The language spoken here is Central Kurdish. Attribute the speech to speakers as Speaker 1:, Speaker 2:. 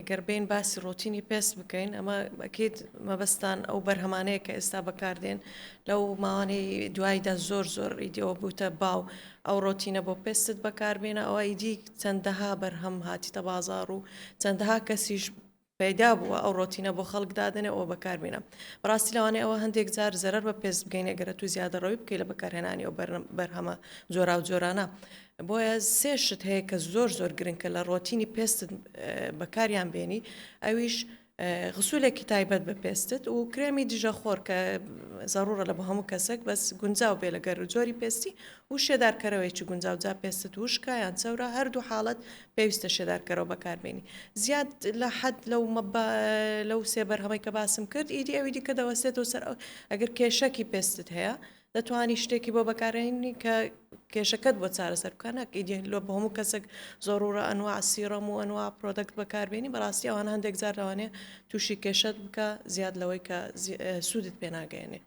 Speaker 1: گەر بێین باسی ڕۆتینی پێست بکەین، ئەمە ئەکید مەبەستان ئەو بەرهەمانەیە کە ئێستا بەکاردێن لەو ماوانەی دواییدا زۆر زۆر ئیدی ئەوە بووتە باو، ئەو ڕۆتینە بۆ پێستت بەکاربێنە، ئەوە ئیدی چەندەها بەرهەم هاتیتە بازاڕ و چەندەها کەسیش پەیدا بووە ئەو ڕۆتینە بۆ خەڵک دادەنێ ئەوە بەکاربێنە. بەڕاستی لەوانەیە ئەوە هەندێک جار زەرەر بە پێست بگەینێ گەر تو زیادەڕەوی بکەی لە بەکارهێنانی ئەو بەرهەمە جۆراوجۆرانە. بۆیە سێ شت هەیە کە زۆر زۆر گرنکە لە ڕۆتینی پێستت بەکاریان بێنی، ئەویش غسولێکی تایبەت بە پێستت و کرێمی دژە خۆر کە زەڕوڕە لە بۆ هەموو کەسێک بەس گونجاو بێ لەگەر جۆری پێستی و شێدارکەرەوەیەکی گونجاو، جا پێستت وشکە یان چەورە هەردوو حاڵەت پێویستە شێدارکەرەوە بەکاربێنی. زیاد لە حەد لەو لەو سێ بەرهەمەی کە باسم کرد ئیدی ئەوی دیکە دەوەستێتەوە سەر ئەگەر کێشەکی پێستت هەیە دەتوانی شتێکی بۆ بەکارهێنی کە کێشەکەت بۆ چارەسەر بکە، نەک ئیدی لۆ بۆ هەموو کەسێک زۆرورە ئەنواع serum و ئەنواع product بەکاربێنی. بەڕاستی ئەوانە هەندێک جار لەوانەیە تووشی کێشەت بکە زیاد لەوەی کە سوودت پێ ناگەیەنێ.